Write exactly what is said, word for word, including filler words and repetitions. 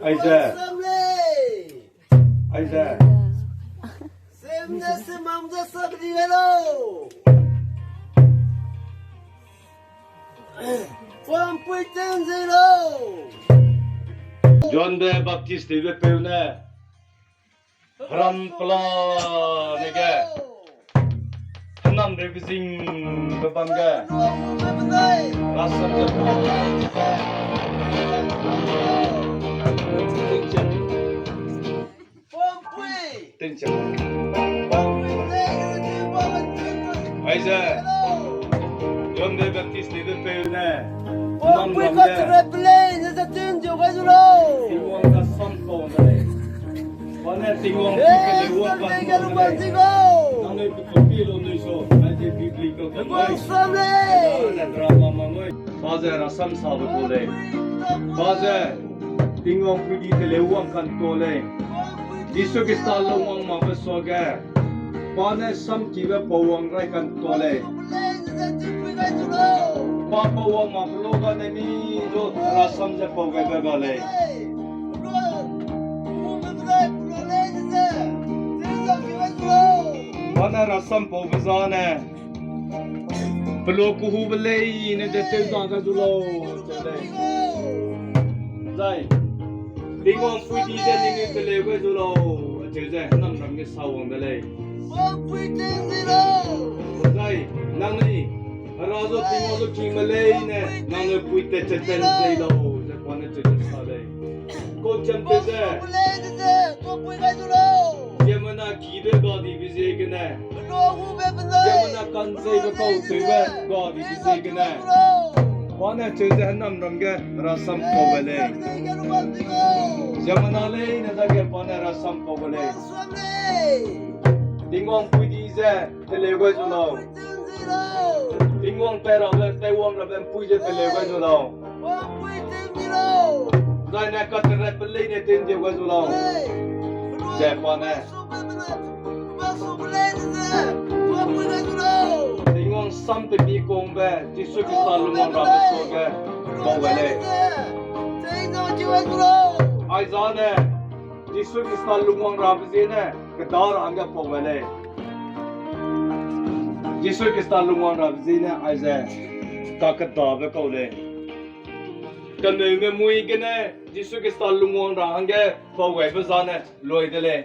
Aize. Sam lei. Aize. Sam ne se mam ze sak di gai lo. Pampui ten ze lo. John the Baptist tewbe peu ne. Heram pela ne ge. Hênam reu kezing bebam ge. Rasam ze. Aize. John the Baptist tewbe peu ne. Pampui ka tere pelei ne ze tin tiu gai zu lo. Tingwang ka sam pau de lei. Pa ne Tingwang pui ke leu wang kan to lei. Nangnui pe copy lu nui so, aize Bible ka kan lei. Sam lei. Ne drama ma ngoi. Pa ze rasam sabe ku lei. Pa ze Tingwang pui di te leu wang kan to lei. Jisu Krista lungwang makbe suage. Pa ne samkibe pau wang rai kan to lei. Pa pau wang makbe lo ga ne mi du rasam ze pau gaibe ga lei. Pa ne rasam paube zane. Pelo kuhube lei ne ze tew da ga zu lau, acheu lei. Zai, Tingwang pui di ze ningnui teleu gai zu lau, acheu ze hênam ram ge sa wang de lei. Zai, nangnui, Hera zu Tingwang zu kingme leine, nangnui pui tat chat ten zei lau, ze pa ne cheu ze sa lei. Kau cham te ze. Ziemmena kibe ga dibe ziegene. Ziemmena kanzeibe kau tewbe ga dibe ziegene. Pa ne cheu ze hênam ram ge rasam pau gai lei. Ziemmena leine dage pa ne rasam pau gai lei. Tingwang pui di ze teleu gai zu lau. Tingwang tat rabe, taiwang rabe mpui ze teleu gai zu lau. Zai ne katere pe leine tintiu gai zu lau. Ze pa ne. Tingwang sam pe mi kungbe, Jisu Krista lungwang rabe suage, pau gai lei. Aizane, Jisu Krista lungwang rabe ziene, keda ra hangge pau gai lei. Jisu Krista lungwang rabe ziene, aize, kakedabe kau lei. Kaneume mui gene, Jisu Krista lungwang ra hangge pau gaibe zane, lui de lei.